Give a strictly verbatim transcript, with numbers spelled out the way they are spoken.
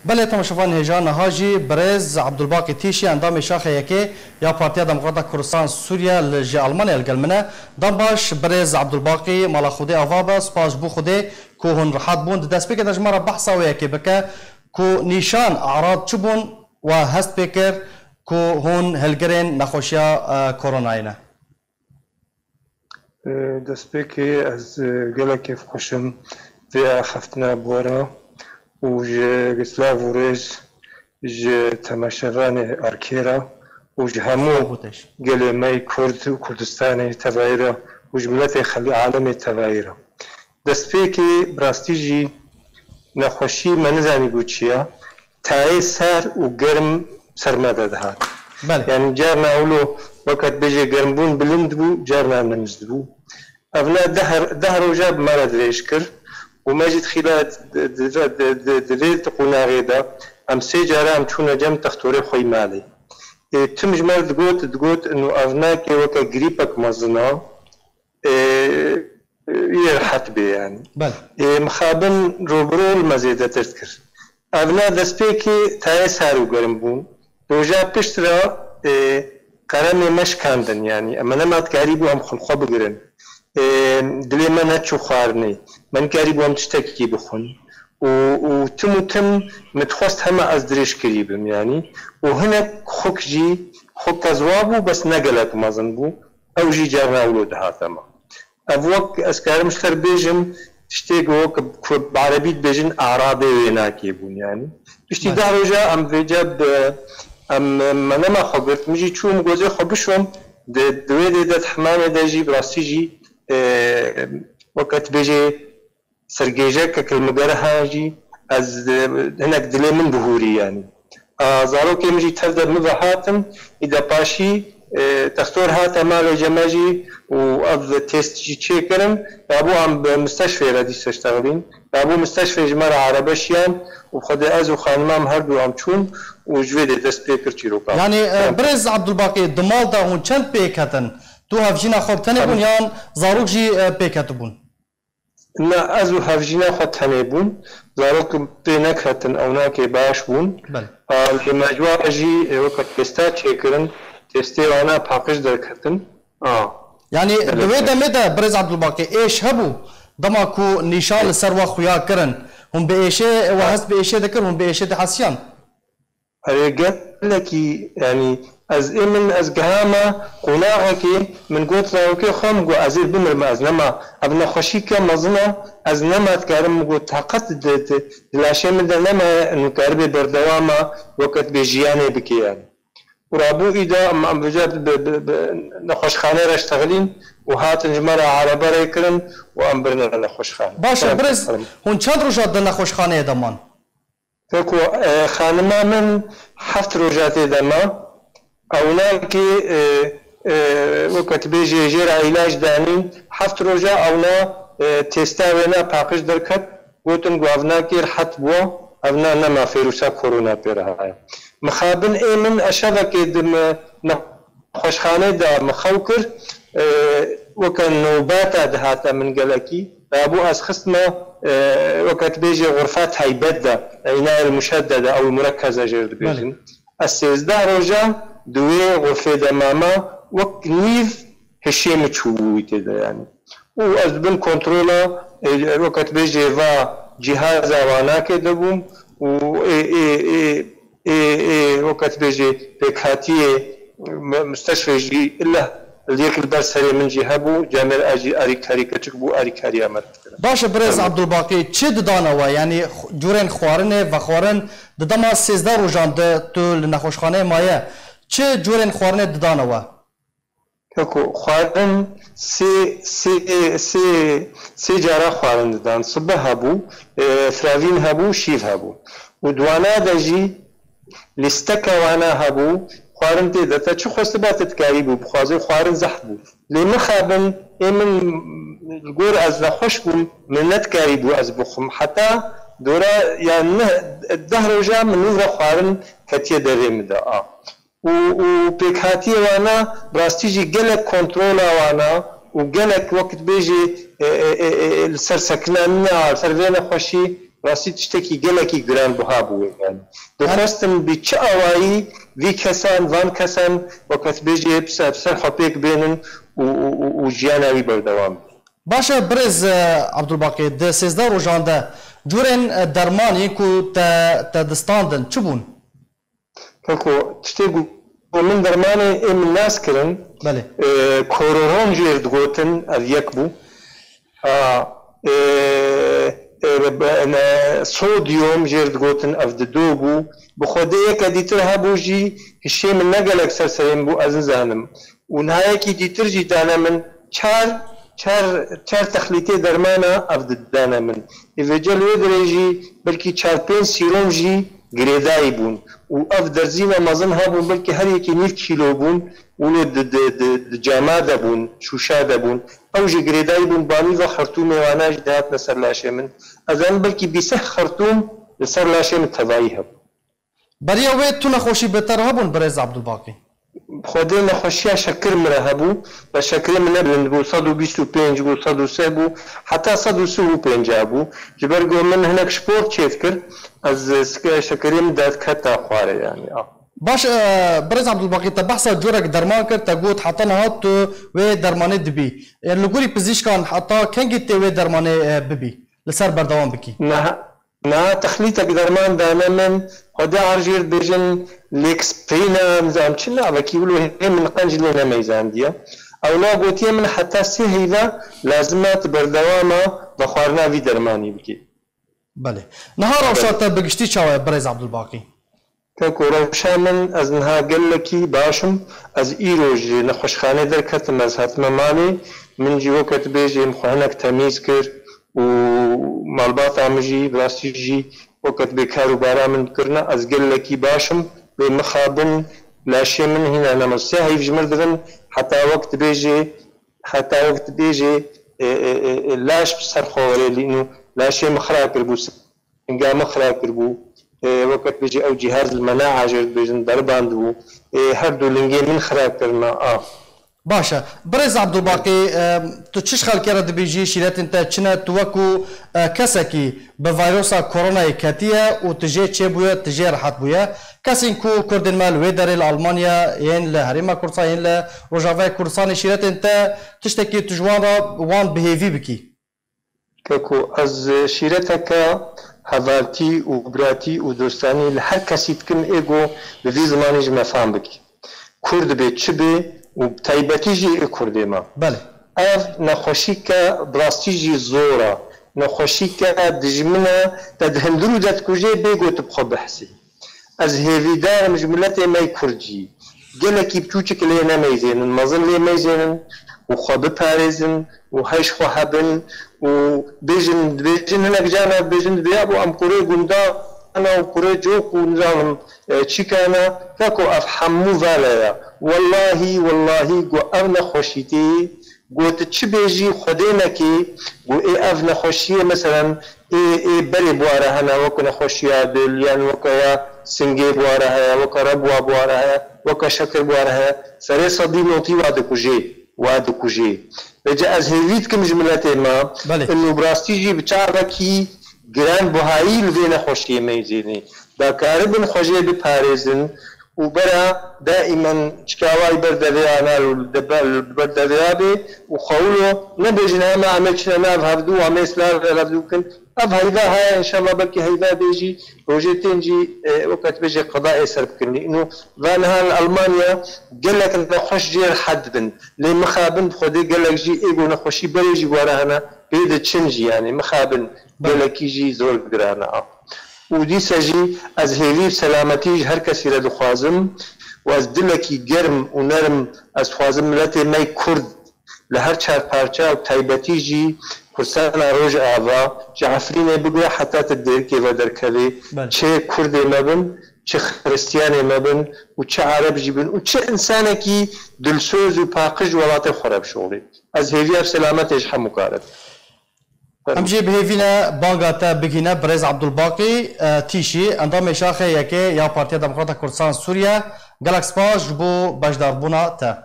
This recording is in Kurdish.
Belê, temaşevan hêja, niha jî birêz Abdulbaqî Tîşî, endamê Şaxê Yekê ya Partiya Demokrata Kurdistan Sûriye, li ji Almanya li gel min e. Dem baş birêz Abdulbaqî, mala Xwedê ava be, spas ji bo Xwedê ku hûn rihat bûn. Di destpêkê de ji me re behsa wê yekê bike ku nîşan, erad çi bûn we hest pê kir ku hûn hilgirên nexweşiya, e, koronayê ne? Destpêkê ez, e, gelek kêfxweş im vê axiftina bi we re û ji silav û rêz ji temaşevanê Arkê re û ji hemû gelê me yê Kurd û Kurdistanê tevayî re û ji miletê xelî alemê tevayî re. Destpêkê bi rastî jî nexweşî me nizanîbû çi ye. Tayê sar û germ ser me de dihat. Belê. Yani carna ewlo weke dibêje germbûn bilind bû, carna nimz bû. Evna deh, deh roja bi me re dirêj kir û me jî dixîla di, di, di, di, di vê qonaxê de em sê cara em çûne cem textorê xwe yî malê. Ê, tim ji me re digot, digot, ino evnakê weke grîpek mezin e. Ê, yê rehet bê yani. Belê. Ê, mixabin robirol me zêdetir dikir. Evna destpêkê tayê sar û germ bûn. Roja pişt re, ê, qeremê me şikandin yani. Em nema dikarîbû em xulxwe bigirin. Ê, dilê me neçû xwarinê. Me nikarîbû em tiştekî bixwin. Û, û tim û tim min dixwest hema ez dirêj kirî bim yani. Û hinek xuk jî, xuk ziwa bû, bes ne gelek mezin bû. Ew jî carna ewlo dihate me. Ev wek ez karim ji te re bêjim, tiştê ku, ku bi erebî dibêjin aradê wênakê bûn yani. Piştî deh roja em vêca bi, em, me nema xwe girt, min jî çûm gozê xwe bişom, di, di wê dê de di hemamê de jî bi rastî jî, e, weke dibêjê sergêjekek li min gere heye jî, ez, e, hinek dilê min bihûrî yani. A, zarokê min jî tev de min ve hatin, î de paşî, e, textor hate malê cem me jî û ev test jî çêkirin. Rabû em bi misteşfê re dîse ştexilîn. Rabû misteşfê ji me re arebe şiyan û xwedê ez û xanima min her du em çûn û ji vê dê dest pê kir çîroka. Yani, e, birêz Abdulbaqî, di mal de hûn çend pêk hetin? Tu hevjîna xwe bi tenê bûn yan zarok jî, e, pêk hetibûn? Na, ez û hevjîna xwe tenê bûn. Zarok pê neketin, ewnakê baş bûn. Belê. A, lê mecwara jî, e, weke testa çêkirin, testê wana paqij derketin. A. Yani, belê, di wê belê. Demê de, birêz Abdulbaqî, êş hebû? Dema ku nîşan li ser we xuya kirin, hûn bi êşê, we hest bi êşê dikir, hûn bi êşê dihesiyan? Erê, gelekî, yanî, ez ê min, ez gihama qonaxekê, min got zarokê xwe, min got, ez ê bimirim, ez nema, ev nexweşîke mezin e, ez nema dikarim, min got, taqet di, di, di laşê min de nema, min karibê berdewama, weke dibê jiyanê bike, yanî. Û rabû îda, em, em vêca bi, bi, bi nexweşxanê re ştexilîn û hatin ji me re erebe rê kirin û em birine nexweşxane. Baş e, birêz, hûn çend roja di nexweşxaneyê de man? Weko, e, xanima min heft roja tê de ma. Ewnakê, e, e, weke tu bêjê jê re îlac danîn, heft roja ewna, e, têsta wêna paqij derket, gotin ku evnakê rihet bû, evna nema fêrusa korona pê re heye. Mixabin ê min eşevekê di mi-, nexweşxanê de min xew kir, e, weke nobata dihate min gelekî. Rabû ez xistme, e, weke tu bêjê xurfa taybet de, inayel muşeddede, ew murekkeze jê re dibêjin. Belê. Ez sêzdeh roja di wê xurfê de mama, wek nîv hişê min çûbûyî tê de, yanî. Û ez bin kontrola, e, weke tu bêjê va cîhaza wanakê de bûm û ê, ê, ê, ê, ê, weke tu bêjê pêkhatiyê me-, mustashfê jî illa lêk li ber serê min jî hebû, camêr a jî arîkarî keçik bû, arîkariya me dikirin. Baş e, birêz Tamam. Abdulbaqî, çi didane we? Yanî xu-, curên xwarinê, vexwarin, di dema sêzdeh rojan de tu li nexweşxaneyê maye, çi curên xwarinê didane we? Weko xwarin sê, sê, sê, sê cara xwarin didan. Sibe hebû, e, fravîn hebû, şîv hebû. Û di wana de jî lîsteke wana hebû, xwarin tê de. Te çi xwestiba, te dikarîbû bixwazê, xwarin zehf bû. Lê mixabin, ê min li gor ez nexweş bûm, min nedikarîbû ez bixwim. Heta dora ya neh, deh roja min nû re xwarin ketiye derê min de a. û, û pêkhatiyê wana, bi rastî jî gelek kontrola wana û gelek wekî dibêjî, e, e, e, e, li ser sekinanina, li ser vê nexweşî, Rastî tiştekî gelekî giranbiha bû. Yani dixwestin bi çi awayî vî kesan, van kesan weketbêjê bi ser, bi ser xwe pêk bênin û, û, û, û jiyana wî berdewam bike. Baş e, birêz, e, Abdulbaqî, di sêzdeh rojan de curên, e, dermanî ku te, te distandin çi bûn? Keko, tiştê ku min dermanê ê min nas kirin, Belê. e, kororon jêr digotin, ev yek bû. A, e, e, be-, ne, sodyum jêr digotin, ev dido bû. Bi xwedê yeke dîtir hebû jî, hişê min ne gelek ser serê min bû, ez nizanim. Û niha yekî dîtir jî dane min, çar, çar, çar texlîtê dermana ev didane min. Ê vêce li wê derê jî belkî çar pênc sîrom jî girêdayî bûn. Û ev derzîna mezin hebûn, belkî her yekî nîv kîlo bûn. Û li di, di, di, di cama de bûn, şûşa de bûn. Ew jî girêdayî bûn, banî ve xertûmê wana jî dihatine ser laşê min. Ez zanim belkî bîseh xertûm li ser laşê min tevayî hebû. Beriya wê tu nexweşî bi te re hebûn, birêz Abdulbaqî? Xwedê nexweşiya şekir min re hebû. Ve şekirê min ne bilind bû, sed û bîst û pênc bû, sed û sê bû, heta sed û sî û pênc bû. Ji ber ku min hinek sport çêv kir, ez sike-, şekirê min derdiketa xwarê, yani. A. Baş, e, birêz Abdulbaqî, te behsa corek derman kir, te got heta niha tu wê dermanê dibî. E, li gorî pizîşkan heta kengî tê wê dermanê, e, bibî? Li ser berdewam bikî. Niha, niha texlîtek derman dane min, Xwedê ar jêr dibêjin lêkspeyna, nizam çi navekî wilo hê min qenc lê nemeyzandiye. Ewla gotiye min heta sê heyva lazim e tu berdewama vexwarina vî dermanî bikî. Belê. Niha rewşa te bi giştî çawa ye, birêz Abdulbaqî? Keko, rewşa min, ez niha gelekî baş im. Ez îro ji nexweşxanê derketim, ez hatime malê. Min jî weke tu bêjê min xwe hinek temîz kir û malbata min jî, bi rastî jî weke tu bê kar û bara min dikirine. Ez gelekî baş im. Wê mixabin, laşê min hîna nema. Sê heyv ji mir dibin, heta wek tu bêjê, heta wek tu bêjê, e, e, e, e, laş bi ser xwe were lîno. Laşê min xira kiribû. Singa min xira kiribû. E, weke tu bêjî ew cîhaz li mena'a jê dibêjin deribandibû. E, her du lingê min xira kirine. A. Baş e. Birêz Abdulbaqî, e, tu çi ji xelkê re dibêjî, şîretên te çi ne? Tu wekû, e, kesekî bi vayrosa koronayê ketiye û tu jê çêbûye, tu jê rehet bûye. Kesên ku Kurdên me li wê derê li Almanya, yên li Herêma Kurdistan, yên li Rojavayê Kurdistanê, şîretên te tiştekî tu ji wan re wan bi hêvî bikî? Keko, ez şîreteke hevaltî û biratî û dostanî li her kesî dikim, ê ku bi vî zimanî ji me fam bikî. Kurd bê çi bê û bi taybetî jî ê Kurdê me. Belê. Ev nexweşîke bi rastî jî zor e. Nexweşîke dijmin e, te dihindire û dedikuje bê ku tu bi xwe bihesî. Ez hêvîdar im ji miletê me yê Kurd jî. Gelekî biçûçik lê nemeyzênin, mezin lê meyzênin û xwe biparêzin û hej xwe hebin û bêjin, dibêjin hinek carna dibêjin, dibêya bû em kurê gundana û kurê cok û nizanim, e, çîkana, keko ev hemû vale ye. Wellahî, wellahî ku ev nexweşîtî Got, tu çi bêjî, Xwedê nekê, got, ê ev nexweşiyê, meselen, ê, ê berê bi wa re hene, weke nexweşiya dil, yan weke ya singê bi wa re heye, weke rebwa bi wa re heye, weke şekir bi wa re heye, serê sedî notî wa dikujê, wa dikujê. Vêce ez hêvî dikim ji miletê me, Belê. inu bi rastî jî bi çavekî giranbihayî li vê nexweşiyê meyzênê. Da karibin xwe jê biparêzin, û bera daîmen çikawayî ber devê ana û li ber, li ber devê abê û xewilo nebêjin hema em ê çine nav hevdû, em ê silav li hevdû bikin. Ev heyva heye, înşallah belkî heyva bê jî, rojê tên jî, e, weke tu bêjê qeda ê ser bikin. Lê îno va niha li Almanya gelek nexweş jê rehet dibin. Lê mixabin bi Xwedê gelek jî ê ku nexweşî berê jî were hene, pê diçin jî, yanî mixabin Belê. gelekî jî zor giran e. Û dîsa jî ez hêvî bi selametî ji her kesî re dixwazim û ez dilekî germ û nerm ez dixwazim miletê me yê Kurd li her çar parça û taybetî jî Kurdistana Rojava ji Efrînê bigire heta tu dêrikê ve derkevê Belê. çi Kurdê me bin, çi Xiristiyanê me bin û çi Ereb jî bin û çi însanekî dilsoz û paqij welatê xwe re bişoxlê. Ez hêviya bi selametê ji hemû kar im. Em jî bi hêvî ne banga te bigihîne birêz Abdulbaqî, e, Tîşî, endamê Şaxê Yekê ya Partiya Demokrata Kurdistan Sûriye. Gelek spas ji bo beşdarbûna te.